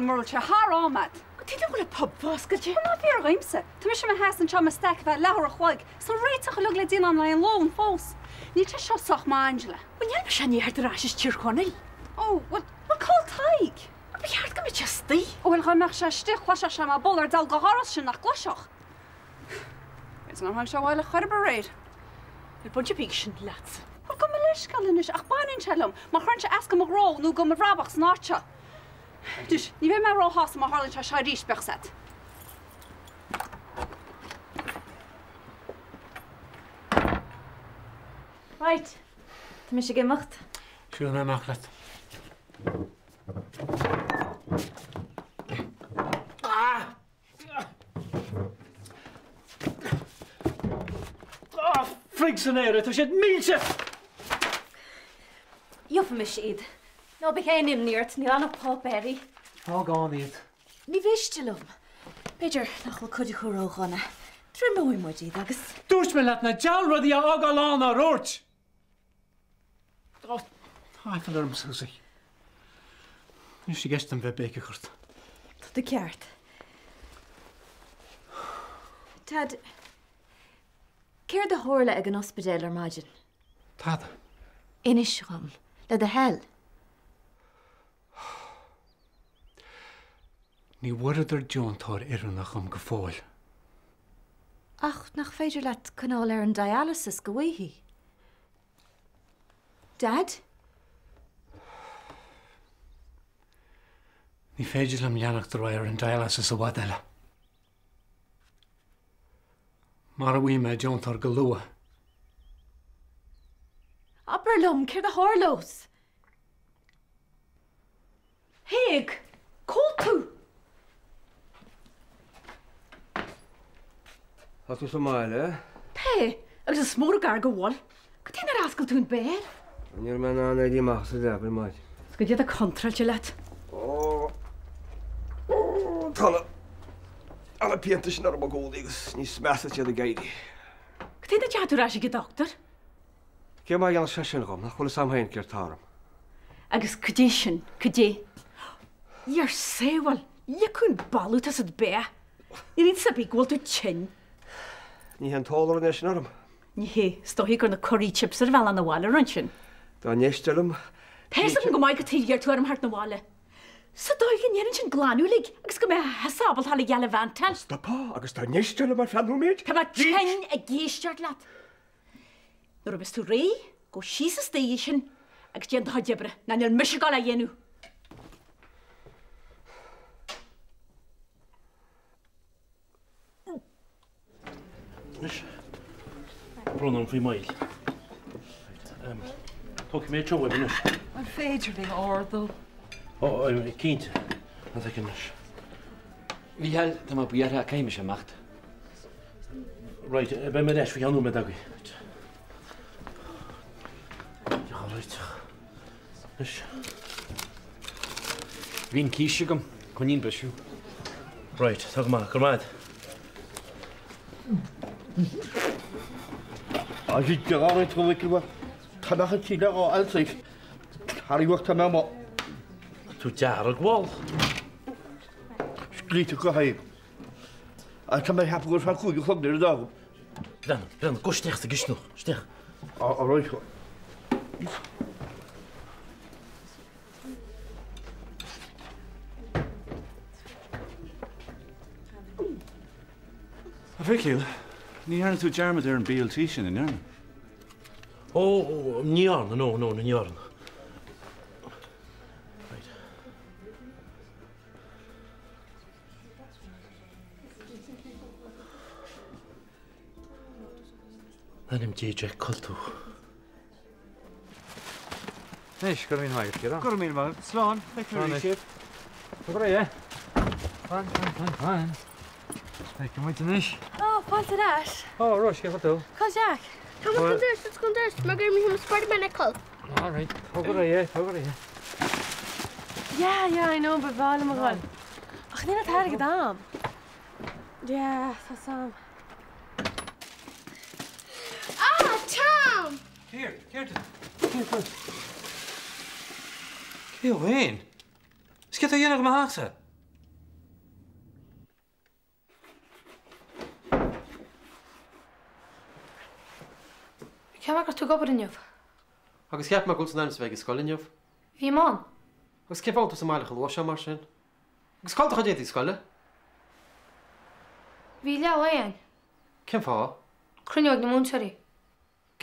mura bhfuil sé thar am a'd. Cad chuige nach bhfuil an pub foscailte? Bhuel ná fiafraigh dhíomsa. Tá mise i mo sheasamh anseo i mo staic ar feadh leathuair a chloig is tá réiteach uilig le déanamh a'm le haghaidh an lóin fós. Níl sé seo sách maith, Angela. Bhuel níl mise i ndiaidh theacht ar ais as Tír Chonaill. Ó, bhuel, bhuel cá bhfuil Tadhg? Ba cheart go mbeadh sé istigh. Ó bhuel dhá mbeadh sé istigh chloisfeadh sé mé ag bualadh ar deabhal de dhoras sin nach gcloisfeadh. B'fhéidir nár tháinig sé abhaile chor ar bith aréir. Ar baint ar bith sin leatsa? Bhuel gabh mo leithscéal anois ach baineann sé liom má chuireann sé as do mo ghnó nó do mo bhrabach san áit seo. Anois, ní bheidh mé róshásta má tharlaíonn sé seo arís, bíodh 's a'd. Right, tá mise ag imeacht. Siúlfaidh mé amach leat. Ah! Frig san aer, tá siad millte! Gheobhaidh mise iad. Ná bíodh aon imní ort, níl ann ach páipéirí. Fág ann iad. Ní mhiste liom. B'fhéidir nach bhfuil cuid acu ródhona. Triomaíonn muid iad agus. Dúirt mé leat na deabhal rudaí a fhágáil ann, nár dhúirt? Tá aiféala orm, Susie. Níl sé i gceist agam bheith béiceach ort. Tá tú ceart. Dad, céard a tharla ag an ospidéal ar maidin? Tada. Inis dhom, le do thoil. Ní bhfuaireadar deontóir oiriúnach dhom go fóill. Ach nach féidir leat coinneáil ar an dialysis go bhfaighfí? Dad? Ní féidir liom leanacht ar aghaidh ar an dialysis i bhfad eile. Mara bhfaighidh mé deontóir go luath. Abair liom, céard a tharlós? Thaidhg, cá bhfuil tú? Tá tú sa mbaile? Tá, agus is mór an gar go bhfuil. Cad é nár oscail tú an beár? Ní raibh mé in ann éirí amach as an leaba ar maidin. Is cad é atá contráilte leat? Ó, tá na, tá na pianta sin orm i gcónaí agus níos measa is iad ag éirí. Cad é nach dteachaigh tú ar ais ag an dochtúir? Cé mar a dhéanfadh sé sin dhom, nach bhfuil fhios a'm féin céard tá orm. Agus cad é sin, cad é? Ar sábháil, liocún balbh atá sa bheár. Níl iontas ar bith go bhfuil tú tinn. Ní hé an t-ól a rinne é sin orm. Ní hé, is dóichí gur na curry chips ar bhealach na bhaile a rinne sin. Dá n-éisteá liom. Tá fhios agam go maith cad chuige ar iarr tú orm theacht na bhaile. Sa dóigh go ndéanfainn sin glanadh uilig agus go mbeadh thusa ábalta a ghealabhantáil. Stopá agus dá n-éisteá liom ar feadh nóiméid. Tá mé tinn ag éisteacht leat. Nuair a bheas tú réidh, gabh síos istoíche sin agus déan do chuid oibre, ná níl mise ag dul á dhéanamh. Anois, brón orm faoi moill. Tógfaidh mé iad seo uaibh anois. An féidir linn ardú? Ó, cinnte. An bhfeicim anois. Mhícheáil, tá mé buartha, caithfidh mise imeacht. Right, beidh mé ar ais faoi cheann nóiméad agaibh. Anois. Bhí an cíos agam, coinín briseadh. Right, tá go maith, go raibh maith agat. Tú dearg, bhal. Scríte go haon. Tá mé ag ceapadh gur feadh 5 a chlog nuair a d'fhág. Breathnaigh, breathnaigh, gabh isteach sa gcistineach, isteach. All right. A Mhíchíl, ní dhearna tú dearmad ar an BLT sin, an ndearna? Ó, ní dhearna, no, no, ní dhearna. Right. In ainm Dé Jack cá bhfuil tú. Anois, go raibh míle maith agat, Ciarán. Go raibh míle maith agat. Slán. Feicfidh mé arís sibh. Go réidh, eh? Fan, fan, fan, fan. Feicfidh muid anois. Ó, fáilte ar ais. Ó, Róis, cén chaoi a bhfuil tú? Cá bhfuil Jack? Tá mé chun dorais, tá chun dorais, mar gur mé Spider-Man ag cul. All right, tóg ar aghaidh é, tóg ar aghaidh é. Yeah, yeah, I know, ba bhreá liom a dhul. Ach níl an t-airgead a'm. Yeah, tá 's a'm. Ah, Tom! Céard, céard, céard, céard? Cé féin? Is céard tá a dhéanamh go maith agatsa? Cheap mé go raibh tú ag obair inniu. Agus cheap mé go bhfuil tú in ainm is a bheith ag an scoil inniu. Bhí mé ann. Agus cén fáth a bhfuil tú sa mbaile chomh luath seo mar sin? Agus cá bhfuil do chuid éadaí scoile? Bhí leath lae againn. Cén fáth? Cruinniú ag na múinteoirí.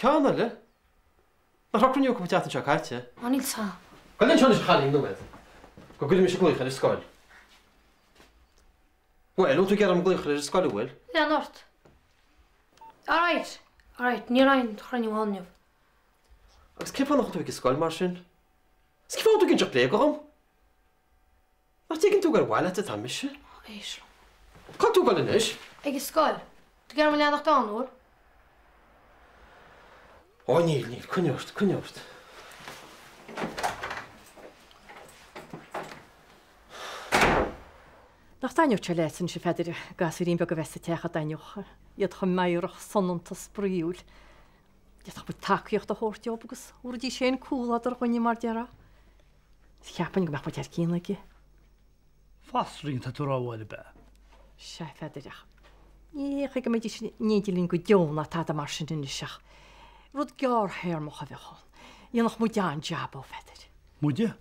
Ceann eile? Nach raibh cruinniú acu an tseachtain seo caite? Ó níl 's a'm. Gabh anseo anois a chailín, nóiméad. Go gcuirfidh mise glaoch ar an scoil. Bhuel, an bhfuil tú ag iarraidh orm glaoch a chur ar an scoil, an bhfuil? Lean ort. Alright, alright, ní raibh aon chruinniú ann inniu. Agus cén fáth nach bhfuil tú ag an scoil mar sin? Is cén fáth a bhfuil tú ag inseacht bréaga dhom? Nach dtuigeann tú gur ar mhaith leat atá mise? Ó, éist liom. Cá bhfuil tú ag dul anois? Ag an scoil. Tá tú ag iarraidh orm leanacht ann, an bhfuil? Ó, níl, níl. Coinnigh ort, coinnigh ort. Nach dtaitneodh sé leat anois, a Pheadair, gasúirín beag a bheith sa teach a dtaitneodh iad chomh meidhreach, soineanta, spraíúil. D'fhéadfadh muid tacaíocht a thabhairt dóibh agus thabharfaidís féin comhluadar dhúinne mar déarfá. Cheapfainn go mbeadh muid thar cionn aige. Fasring tá tú a rá a Mháire, ab ea? Sea, a Pheadair, ach ní hé go mbeidís in éindí linn go deo ná tada mar sin anois ach rud gearrthéarmach a bheadh ann. Dhéanfadh muid an-jab ó, a Pheadair. Muide?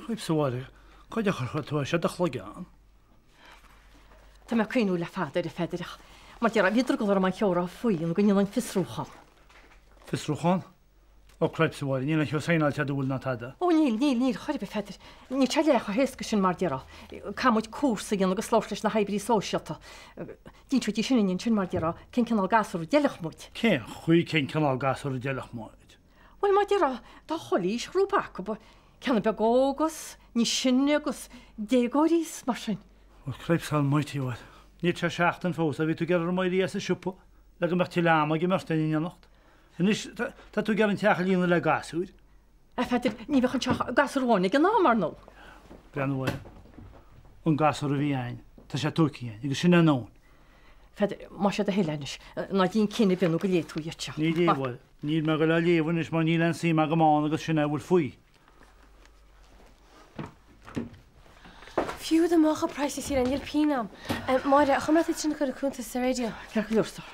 Cripes a Mháire, cá dteachair chuir tú é seo i do chloigeann? Tá mé ag cuimhniú le fada air, a Pheadair, ach mar déarfá, bhí drogall orm an cheo a rá faoi nó go ndéanfainn fiosrúchán. Fiosrúchán? Ó cripes a Mháire, níl aon cheo saighneáilte agat an bhfuil ná tada. Ó níl, níl, níl, chor ar bith, a Pheadair. Níl sé leath chomh héasca sin mar déarfá. Caithfidh muid cúrsa a dhéanamh agus labhairt leis na hoibrithe sóisialta. D'inseoidís sin dúinn ansin mar déarfá cén cineál gasúr a d'fheilfeadh muid. Cén chaoi cén cineál gasúr a d'fheilfeadh muid? Bhuel mar déarfá, tá chuile aoisghrúpa acu, ceanna beaga óga 's níos sine agus déagóirí 's mar sin. Ó cripes almighty, bhuel, níl sé seachtain fós ó bhí tú ag iarraidh orm éirí as an siopa le go mbeadh tuilleadh ama ag an mbeirt againn in éineacht. Anois, tá tú ag iarraidh an teach a líonadh le gasúir. A Pheadair, ní bheadh anseo ach gasúr amháin ag an am, ar ndóigh. Breathnaigh, a Mháire. An gasúr a bhí againn, tá sé tógtha againn, agus sin é an domhan. Pheadair, más é do thoil é anois, ná déan cinneadh ar bith nó go léifidh tú iad seo. Ní léifidh, a Mháire. Níl mé ag dul á léamh anois mar níl aon suim agam ann agus sin é a bhfuil faoi. Fiú dá mbeadh praghas níos saoire, níl pingin a'm. Máire, an chuma leat iad sin a chur i cuntas sa raidió? Ceart go leor, sir.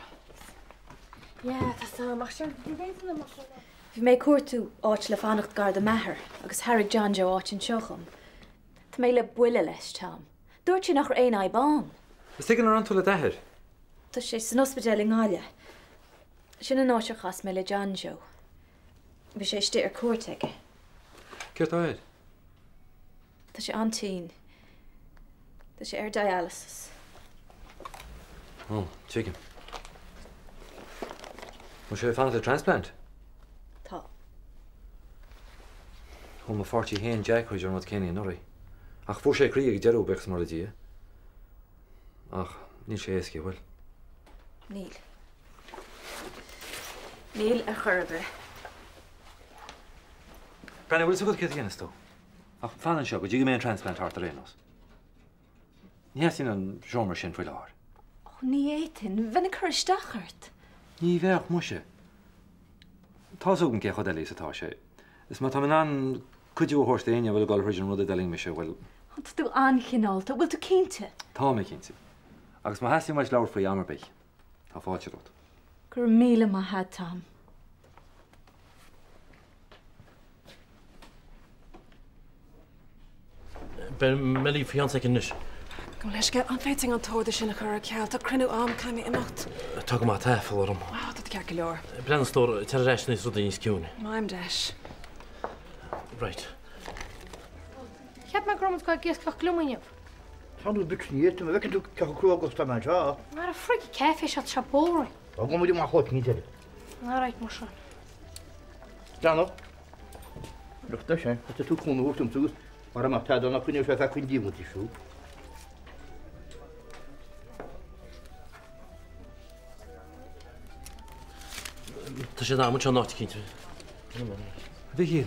Yeah, tá sam, ach sin, ní bheidh an amach seo. Bhí mé ag cuartú áit le fanacht gar do m'athair agus thairg John Joe áit anseo dhom. Tá mé le buille leis, Tom. Dúirt sé nach raibh aon fhadhb ann. Is tuige nár fhan tú le d'athair? Tá sé san ospidéal i nGaillimh. Sin an áit ar chas mé le John Joe. Bhí sé istigh ar cuairt aige. Céard tá air? Tá sé an-tinn. Tá sé ar dialysis. Ó, tuigim. Bhfuil sé ag fanacht le transplant? Tá. Chuaigh mo pháirtí féin Jack thríd an rud céanna anuraidh. Ach fuair sé croí ag an deireadh, buíochas mór le Dia. Ach níl sé éasca, an bhfuil? Níl. Níl ar chor ar bith. Breathnaigh, bhfuil fhios agat céard a dhéanfas tú? Ach fan anseo go dtí go mbeidh an transplant thart ar aon nós. Ní theastaíonn an seomra sin faoi láthair. Ó, ní fhéadfainn. Bheinn ag cur isteach ort. Ní bheadh, muise. Tá's agam cé chomh doiligh is atá sé. Is má táim in ann cuidiú a thabhairt d'éinne a bhfuil ag dul thríd an rud a d'fhulaing mise, bhuel. Ó, tá tú an-chineálta. Bhfuil tú cinnte? Tá mé cinnte. Agus má theastaíonn uait labhairt faoi am ar bith, tá fáilte romhat. Go raibh míle maith a'd, Tom. Beidh mé libh faoi cheann soicind anois. Gabh mo leithscéal, an bhféadfainn an t-ordú sin a chur ar ceal? Tá cruinniú a'm, caithfidh mé imeacht. Tá go maith, tá aiféala orm. Á, tá tú ceart go leor. Breathnaigh a stór, tar ar ais nuair rudaí níos ciúine. Maím deis. Right. Cheap mé go raibh muid ag goil ag iascach gliomaigh inniu. Tá tú duit ní fhéadfainn a bhfeiceann tú cé chomh cruógach is atá mé anseo. Ara frig caife seo, tá sé boring. Tá go muid amach ó ní deireadh. Alright mar sin. Deanadh. Lucht leis é, tá tú cúnamh a thabhairt dom agus mara mbeadh tada ná coinneodh sé feadh cuid díomhaointe siúd. Tá sé in am anseo in áit eicínt. A Mhichíl.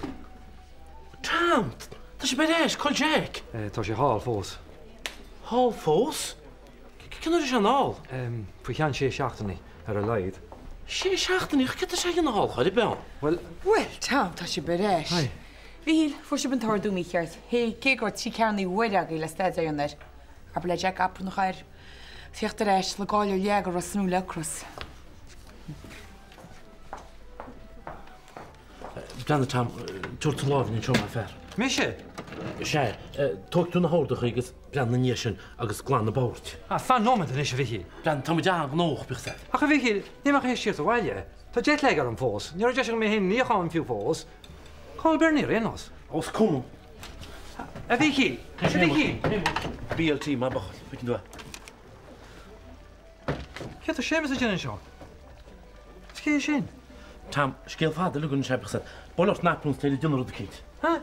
Tom! Tá sibh ar ais! Cá bhfuil Jack? Tá sé thall fós. Thall fós? Cén uair a bhí sé anall? Faoi cheann sé seachtainí, ar a laghad. Sé seachtainí? Céard tá sé a dhéanamh thall chor ar bith ann? Bhuel. Bhuel, Tom, tá sibh ar ais. Hi. Mhichíl, fuair sibh an t-ordú mícheart. Hé, cé go raibh trí ceathrúna uaire agaibh le staidéar a dhéanamh air. Abair le Jack apron a chur air, theacht ar ais le gáil ar leath go Ros nó le ocras. Breathnaigh Tom, tabhair do láimh anseo mar fear. Mise? Sea, tóg tú na hordachaí agus breathnaigh ina dhiaidh sin agus glan na boird. Ah, fan nóiméad anois, a Mhichíl. Breathnaigh, tá muid an-ghnóthach, bíodh 's agat. Ach a Mhichíl, níl mé ach théis tíocht abhaile. Tá jet lag orm fós. Ní raibh deis agam mé féin a níochán fiú fós. Cá bhfuil Bernie ar aon nós? Os cuma. A Mhichíl! A Mhichíl! BLT, maith buachaill. Feiceann tú é. Céard tá Séamus ag déanamh anseo? Is cé é sin? Tom, scéal fada uilig anois é, bíodh 's agat. Buail ort an aprún is téigh ag déanamh rud eicínt. Ha?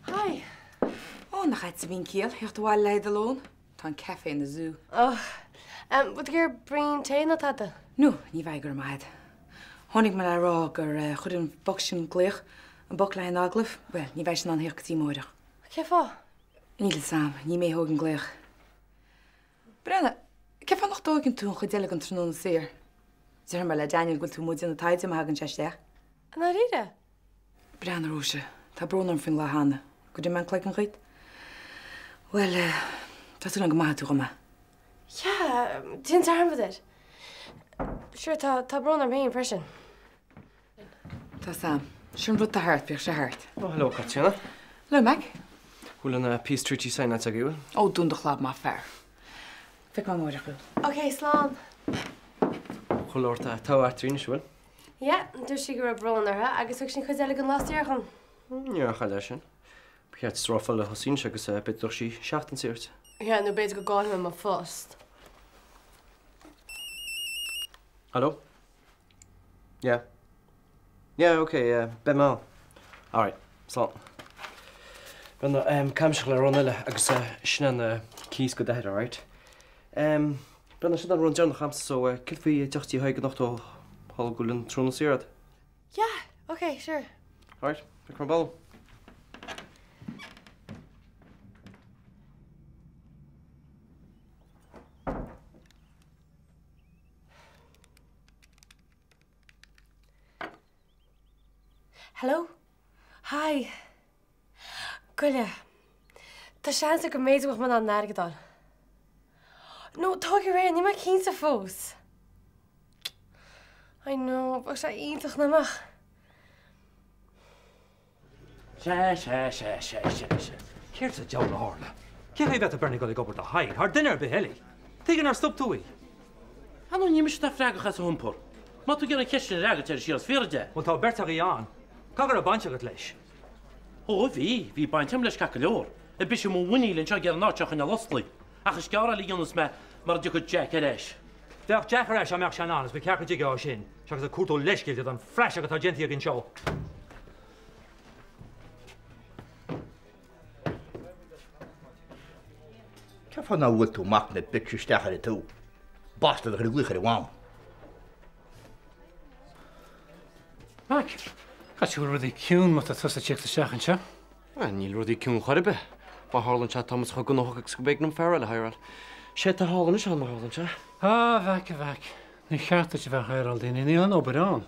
Hi! Ó, nach ait a bhíonn ciall, theacht abhaile le haghaidh do lón. Tá an caife ina zú. Och. Bhfuil tú ag iarraidh braon tae nó tada? No, ní bheidh, go raibh maith agat. Tháinig mé le rá gur chuir an boc sin glaoch, an boc le haghaidh an agallaimh, bhuel, ní bheidh sé in ann theacht go dtí amáireach. Cén fáth? Níl fhios a'm, ní mé a thóg an glaoch. Breathnaigh, cén fáth nach dtóigeann tú an chuid eile den tráthnóna saor? Déarfaidh mé le Daniel go bhfuil tú amuigh ag déanamh taighde má thagann sé isteach. I ndáiríre? Breathnaigh, Róise, tá brón orm faoin lá cheana. Goidfidh mé an cloigeann dhuit. Bhuel, tá súil agam go maithfidh tú dhom é. Yeah, déan dearmad air. Sure, tá, tá brón orm féin freisin. Tá 's a'm. Sin rud atá thart, bíodh sé thart. Oh, hello, Caitríona. Hello, Mac. Bhfuil an Peace Treaty signed agaibh, bhfuil? Ó, dún do chlab, maith fear. Feicfidh mé amárach thú. Ok, slán. Chuile shórt atá thart anois, bhfuil? Yeah, dúirt sí go raibh brón uirthi agus thug sí an chuid eile den lá saor dhom. Ní raibh leis sin. Ba cheart strófáil a thosaíonn sé agus b'fhéidir go sí seachtain saor duit. Yeah, nó b'fhéidir go gcaillfidh mé mo phost. Hello? Yeah. Yeah, okay, yeah, beidh mé ann. Alright, slán. Brenda, um, caithfidh mise le run eile agus uh, sin an uh, cíos go d'athair, alright? Um, Brenda, sin an run deireanach a'msa, so uh, céard faoi deoch tí Thaidhg anocht ó tharla go bhfuil an tráthnóna saor a'd. Yeah, okay, sure. Alright, feicfidh mé ball. Hello? Hi. Goile. Tá seans go mb'fhéidir go mbeadh mé in ann an airgead a fháil. No, tóg ar aon, níl mé cinnte fós. I know, bheadh sé iontach nach mbeadh? Sea, sea, sea, sea, sea, sea. Céard sa diabhal a tharla? Cén chaoi a bhféadfadh Bernie dul ag obair do Thadhg thar duine ar bith eile? Tuige nár stop tú í? Ar ndóigh, ní mise atá freagrach as a hiompar. Má tá tú ag iarraidh an cheist sin a fhreagairt, éirigh siar is fiafraigh de. Bhuel, tá beirt agaibh ann. Caithfidh go raibh baint agat leis. Ó, bhí. Bhí baint agam leis ceart go leor. Ag briseadh mo mhuiníl anseo ag iarraidh an áit seo a choinneáil osclaí. Ach is gearr eile a dhéanfas mé mura dtiocfaidh Jack ar ais. Bheadh Jack ar ais dá mbeadh sé in ann, is ba cheart go dtuigfeá sin, seachas ag cuartú leithscéalta don phraiseach atá déanta againn anseo. Cén fáth nár bhuail tú amach na bitch isteach ar tú? Bastard a chuir glaoch ar a mham. Mac, caithfidh go bhfuil rudaí ciúin má tá tusa ag tíocht isteach anseo. Bhuel, níl rudaí ciúin chor ar bith. Má tharlaíonn sé, tá muid chomh gnóthach agus go mb'éigean dom fear eile a hireáil. Sé atá thall anois ann, má tharlaíonn sé. Á, a mhac, a mhac, ní cheart duit a bheith ag hireáil daoine, níl aon obair ann.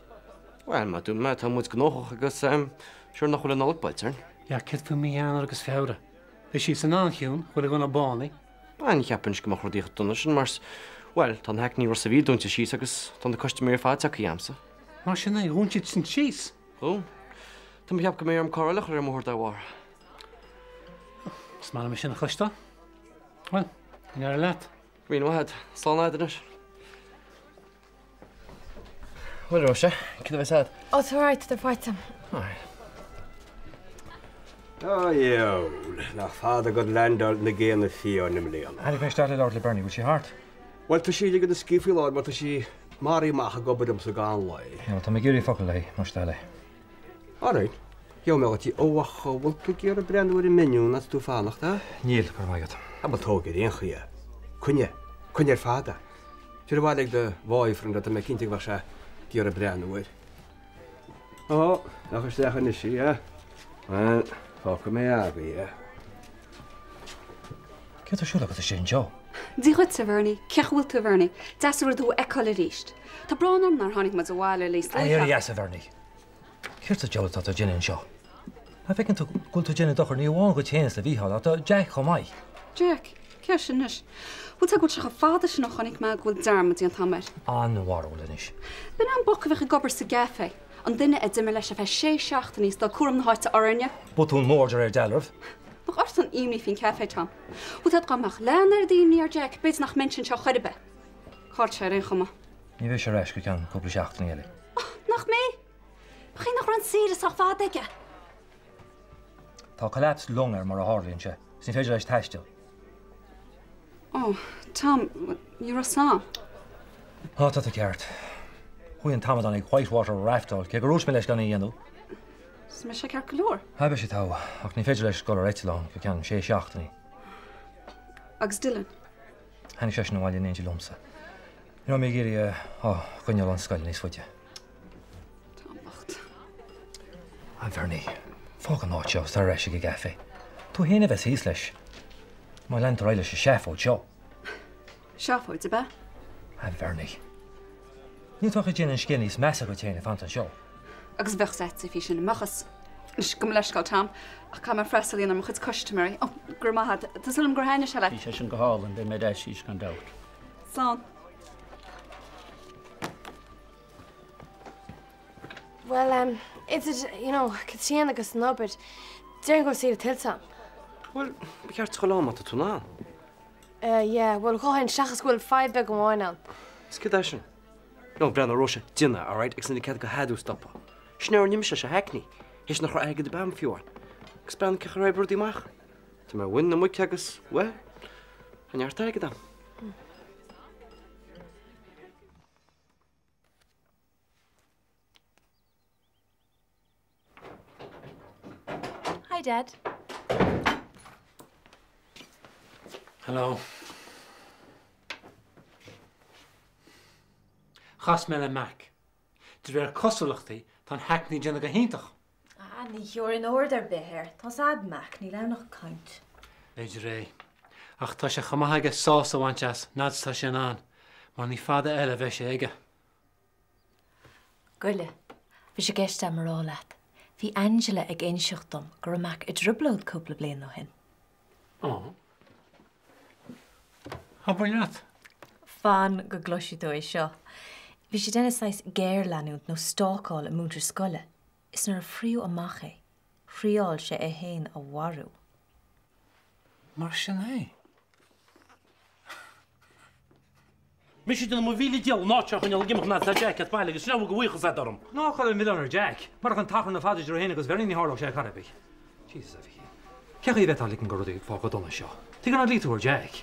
Bhuel, má dúirt mé, tá muid gnóthach agus, sure nach bhfuil an Nollaig buailte orainn. Yeah, céard faoi mí Eanáir agus Feabhra? Beidh siadsan an-chiúin, chuile dhuine bánaí. Bhuel, ní cheapfainn go mbeadh rudaí chomh dona sin mar, bhuel, tá na Hackney Ros a' Mhíl dúnta síos agus tá na custaiméirí ar fad tagtha agamsa. Mar sin é, dhún siad sin síos. Dhún. Tá mé ag ceapadh go mbeidh orm carr eile a chur ar an mbóthar dá bharr. Is maith liom é sin a chloisteáil. Bhuel, go n-éirí leat. Go raibh míle maith agat. Slán agat anois. Bhuel, Róise, cad a bheas agat? Ó, tá alright, tá faighte. Alright. A dheabhail, nach fada gur leaindeáil na géanna fiáin i mbliana. Tháinig mé isteach le labhairt le Bernie, bhfuil sé thart? Bhuel, tá sí ag ligean a scíth faoi láthair mar tá sí maraithe amach ag obair liomsa gan lae. Bhuel, tá mé ag iarraidh focal léi, más toil é. Alright, gheobhaidh mé dhuit í. Ó, ach an bhfuil tú ag iarraidh breathnú ar an menu nó tú fanacht, a? Níl, go raibh maith agat. Ah, bhuel, tóg ar aon chaoi é. Coinnigh, coinnigh ar fad é. Tabhair abhaile ag do bhoyfriend é, tá mé cinnte go mbeadh sé ag iarraidh breathnú air. Ó, nach isteach anois í, a? Bhuel, fágfaidh mé agaibh é. Céard tá ar siúl agat istigh anseo? Dia dhuit, a Bhernie. Cén chaoi a bhfuil tú, a Bhernie? Deas an rud thú a fheiceáil arís. Tá brón orm nár tháinig muid abhaile níos luaithe. Éirigh as, a Bhernie. Céard sa diabhal atá tú ag déanamh anseo? Nach bhfeiceann tú go bhfuil tú ag déanamh dochar ní amháin dhuit féin is do Mhícheál ach do Jack chomh maith? Jack? Cé sin anois? Bhfuil tú ag bhfuil sé chomh fada sin ó chonaic mé go bhfuil dearmad déanta agam air. An-bharúil anois. B'in é an boc a bhíodh ag obair sa gcaife. An duine a d'imigh leis ar feadh sé seachtainí is d'fhág cúram na háite orainne. Botún mór de réir dealraimh. Nach ort an imní faoin caife, Tom? Bhfuil tú dá mbeadh leath an oiread imní ar Jack, b'fhéidir nach mbeinnse anseo chor ar bith. Cá bhfuil sé ar aon chuma? Ní bheidh sé ar ais go ceann cúpla seachtainí eile. Nach mbeidh? Ba chaoi nach raibh an saoire sách fada aige. Tá collapsed lung air mar a tharlaíonn sé, is ní féidir leis taisteal. Ó, Tom, ní raibh 's a'm. Á, tá tú ceart. Chuaigh an t-amadán ag white-water raftáil, cé gur dhúirt mé leis gan é a dhéanamh. Is an mbeidh sé ceart go leor? Á, beidh sé togha, ach ní féidir leis dul ar eitleán go ceann sé seachtainí. Agus Dylan? Tháinig seisean abhaile in éindí liomsa. Ní raibh mé ag iarraidh é a choinneáil ón scoil níos faide. Tom bocht. A Bhernie, fág an áit seo agus tar ar ais ag an gcaife. Tú féin a bheas thíos leis má leanann tú ar aghaidh leis an seafóid seo. Seafóid, ab ea? A Bhernie, níl tú ach ag déanamh an scéal níos measa dhuit féin ag fanacht anseo. Agus bheadh 's a't faoi sin, an mbeadh 'fhios? Anois, gabh mo leithscéal, Tom, ach caithfidh mé freastal a dhéanamh ar mo chuid custaiméirí. Ó, go raibh maith agat. Tá súil agam gur thaitnigh sé leat. Bhí sé sin go hálainn, beidh mé ar ais arís gan dabht. Slán. Bhuel, em, idir, you know, Caitríona agus an obair, déarfainn go bhfuil saoire tuillte agam. Bhuel, ba cheart dul ann má tá tú in ann. Eh, yeah, bhuel, ghabhfainn, seachas go bhfuil fadhb beag amháin ann. Is céard é sin? No, breathnaigh, Róise, déan é, alright, agus níl cead go hAdú stopadh. Sin é ar rinne mise sé hackney, théis nach raibh airgead agam fiú amháin. Agus breathnaigh cén chaoi ar oibrigh rudaí amach. Tá mé ar mhuin na muice agus, bhuel, tá neart airgid agam. Hi, Dad. Hello. Chas mé le Mac. De réir cosúlachtaí, tá an Hackney ag déanamh go hiontach. Ah, ní thiúrfainn aird ar bith air. Tá's a'd Mac, níl ann ach caint. B'fhéidir é. Ach tá sé chomh maith aige sásamh a bhaint as, an fhad is atá sé in ann, mar ní fada eile a bheidh sé aige. Goile, bhí sé i gceist a'm a rá leat, bhí Angela ag inseacht dom go raibh Mac i dtrioblóid cúpla bliain ó shin. Ó. Abair leat. Fan go gcloisfidh tú é seo. Bhí sé ag déanamh saghas géarleanúint nó stalkáil ar múinteoir scoile, is nuair a fríodh amach é, thriáil sé é fhéin a mharú. Mar sin é. Mise ag déanamh mo mhíle dícheall an áit seo a choinneáil ag imeacht an fhad is atá Jack as baile agus sin é a bhfuil de bhuíochas agat orm. Ná cuir an milleán ar Jack. Murach an t-achrann ar fad idir é féin agus Bhernie ní tharlódh sé ar chor ar bith. Jesus a Mhichíl. Cén chaoi a bhféadfá ligean do rudaí fáil chomh dona seo? Tuige nár ghlaoigh tú ar Jack?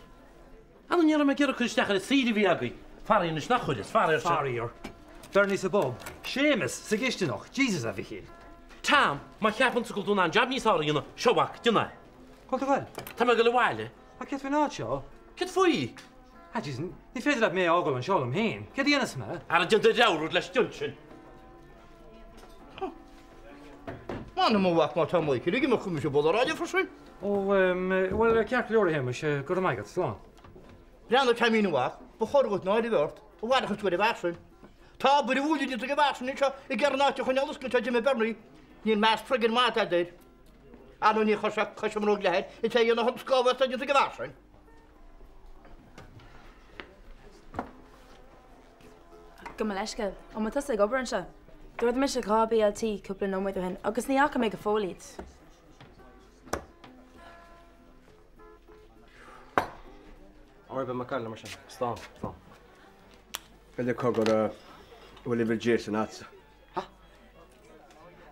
Á ní raibh mé ag iarraidh cur isteach ar an saoire a bhí agaibh. Faraor anois nach chuireas, faraor sin. Faraor. Bernie sa bpub. Séamus sa gcistineach. Jesus a Mhichíl. Tom, má cheapann tú go bhfuil tú in ann jab níos fearr a dhéanamh, seo a mhac, déan é. Cá bhfuil tú ag goil? Tá mé ag goil abhaile. Ach céard faoin áit seo? Céard faoi? Ah, Jesus, ní féidir leat mé a fhágáil anseo liom féin. Céard a dhéanfas mé? Ara déan do rogha rud leis ansin. M'anam a mhac má tá Michael ag imeacht chuimis an bhfuil aráide freisin. Ó, bhuel, ceart go leor a Shéamais, go raibh maith agat, slán. Breathnaigh Taimín a mhac, ba chóir dhuit náire a bheith ort, an bhfaireachas go raibh a'd sin. Tá obair mhór déanta ag an bhfear sin anseo ag iarraidh an áit a choinneáil oscailte ó d'imigh Bernie. Níl meas friggin maith a'd air. Ar ndóigh ní chuir sé cois i mbróg leathair, is é a dhéanamh an scámh atá déanta ag an bhfear sin. Gabh mo leithscéal, an bhfuil tusa ag obair anseo? D'ordaigh mise 2 BLT cúpla nóiméad ó shin agus ní fhaca mé go fóill iad. Alright, beidh mé ag goil mar sin. Slán, slán. Bhuel, cogar, an bhfuil uimhir Jason a'dsa. Ha?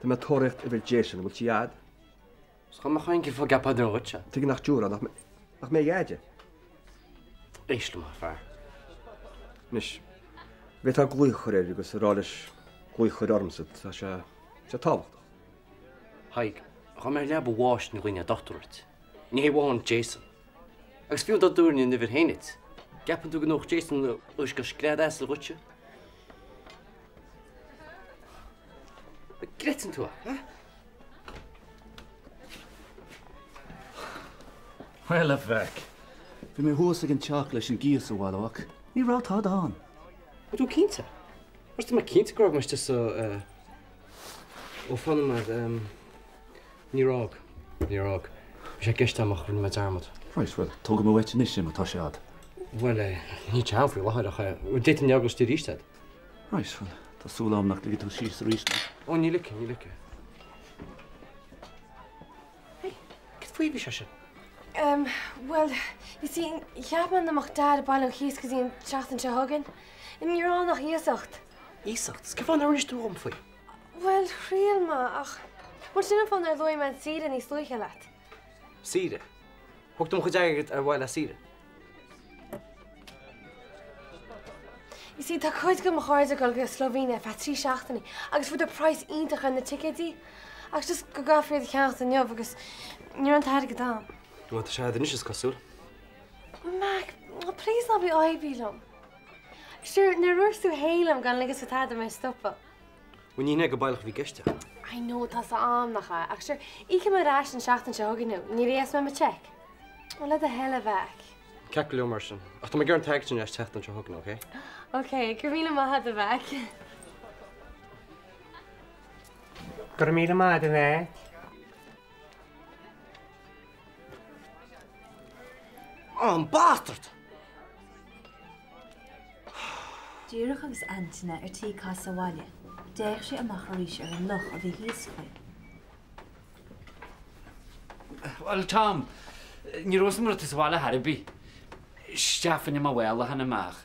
Tá mé ag tóraíocht uimhir Jason, an bhfuil sí a'd? Is chomh maith cén fáth a gceapfá gur dhuitse. Tuige nach dtiúrfá, nach nach mé a dheaide? Éist liom, a fear. Anois, bhféadfá glaoch a chur air agus a rá leis glaoch a chur ormsa, tá sé, sé tábhachtach. Thaidhg, dá mbeinn ar leaba an bháis ní ghlaofainn ar dochtúir ort. Ní hé amháin Jason. Agus fiú dá dtabharfainn an uimhir féin duit, gceapann tú go ndódh Jason uisce scread asail dhuitse? An gcreideann tú é, ha? Bhuel, a mhac, bhí mé thuas ag an teach leis an gcíos a bhailiú ach ní raibh tada ann. Bhfuil tú cinnte? Mar tá mé cinnte go raibh mé istigh sa, eh, ó fan nóiméad, em, níor fhág, níor fhág. Bhí sé i gceist agam ach rinne mé dearmad. Right, bhuel, tógfaidh mé uait anois é má tá sé a'd. Bhuel, eh, níl sé a'm faoi láthair ach, eh, d'fhéadfainn a fhágáil istigh arís iad. Right, bhuel, tá súil agam nach ligfidh tú síos arís mé. Ó, ní ligfidh, ní ligfidh. Hey, cad faoi a bhí sé sin? Um, bhuel, you see, cheap mé nach mbeadh Dad ag bailiú an chíos go dtí an tseachtain seo chugainn. Ní raibh ann ach iasacht. Iasacht? Is cén fáth nár inis tú dhom faoi? Bhuel, thriail mé, ach... Bhuel, sin an fáth nár luaigh mé an saoire níos luaithe leat. Saoire? Thóg tú mo chuid airgid ar mhaithe le saoire? You see, tá cuid de mo chairde ag dul go Slovenia ar feadh 3 seachtainí agus fuaireadar praghas iontach ar na ticéidí. Ach just go gcaithfí iad a cheannacht inniu agus ní raibh an t-airgead a'm. Bhuel, tá sé a'd anois is cosúil. Mac, please ná bí aibí liom. Sure, nuair a dúirt tú féin liom gan ligean do tada mé a stopadh. Bhuel, ní hin é go baileach a bhí i gceist a'm. I know, tá 's a'm nach ea, ach sure, íocfaidh mé ar ais an seachtain seo chugainn thú, ní íosfaidh mé mo check. Ó, le do thoil, a Mhac. Ceart go leor mar sin. Ach tá mé ag iarraidh an t-airgead sin ar ais an tseachtain seo chugainn, ok? Ok, go raibh míle maith agat, a Mhac. Go raibh míle maith agat, a Mhac. An bastard! Díreach agus Antaine ar tí casadh abhaile, d'fhéach sé amach arís ar an loch a bhí thíos faoi. Bhuel, Tom, ní raibh a fhios agam go raibh tú sa bhaile chor ar bith. Isteach fá choinne mo mhála a tháinig amach.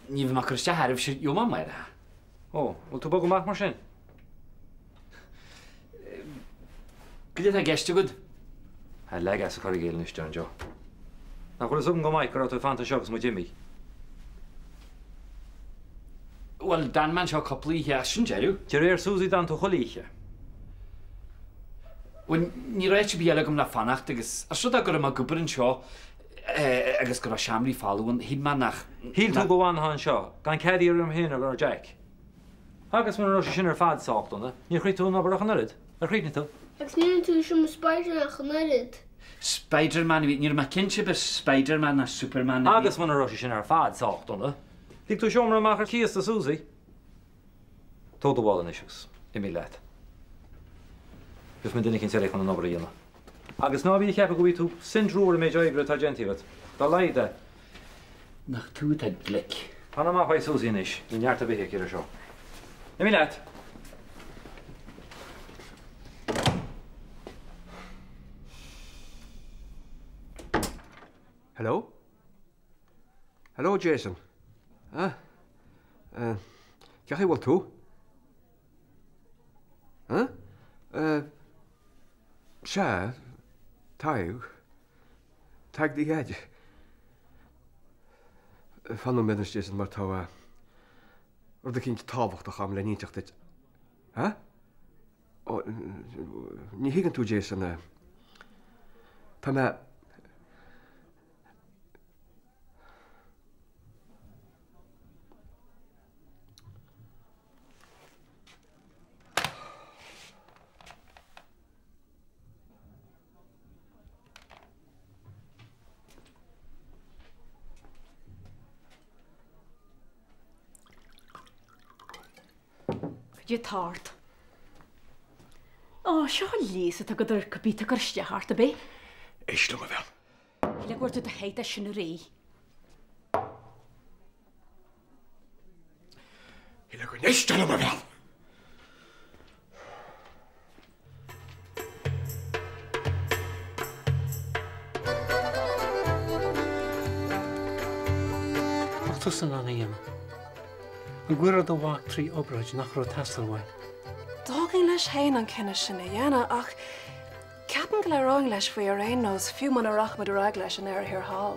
Ní bheidh mé ag cur isteach oraibhse, gheobhaidh mé amárach. Ó, bhfuil tú ag bogadh amach mar sin? Cad é atá i gceist agat? Á, leig as an cur i gcéill anois, John Joe. Nach bhfuil a fhios agam go maith go raibh tú ag fanacht anseo agus muid imithe. Bhuel, d'fhan mé anseo cúpla oíche ach sin deireadh. De réir Susie d'fhan tú chuile oíche. Bhuel, ní raibh áit ar bith eile agam le fanacht agus os rud é go raibh mé ag obair anseo agus go raibh seomraí folamh ann, shíl mé nach. Shíl tú go bhfanfá anseo gan cead a iarraidh orm féin nó ar Jack. Agus muna raibh sé sin ar fad sách dona, níor chríochnaigh tú an obair ach an oiread. Ar chríochnaigh tú? Agus níor rinne tú seomra Spiderman ach an oiread. Spiderman a bhí, ní raibh mé cinnte ab Spiderman nó Superman a bhí. Agus muna raibh sé sin ar fad sách dona, lig tú seomra amach ar cíos do Susie. Tóg do mhála anois agus imigh leat. Gheobhaidh mé duine eicínt eile chun an obair a dhéanamh. Agus ná bí ag ceapadh go bhfaighidh tú cent rua ar an méid oibre atá déanta agat. Dá laghad é. Nach tú atá glic. Fan amach uaidh Susie anois, níl neart ar bith aici air seo. Imigh leat! Hello? Hello, Jason. Ah? Eh, cén chaoi a bhfuil tú? Huh? Eh, sea, Tadhg. Tadhg do dhaid. Fan nóiméad anois, Jason, mar tá rud eicínt tábhachtach agam le n-inseacht duit. Huh? Ó, ní thuigeann tú, Jason. Tá mé. Cad é atá ort? Ó, seo an leigheas atá agat ar cibé atá ag cur isteach ort, ab é? Éist liom, a bhean. Shílfeá go bhfuair tú do sháith de sin aréir. Shílfeá go n-éistfeá liom, a bhean. Bheadh tusa in ann a dhéanamh. An gcuirfeá do mhac trí obráid nach raibh ag teastáil uaidh? D'fhágfainn leis féin an cinneadh sin a dhéanamh ach ceapaim go labhróinn leis faoi ar aon nós, fiú muna rachaimid ar aghaidh leis i ndeireadh thiar thall.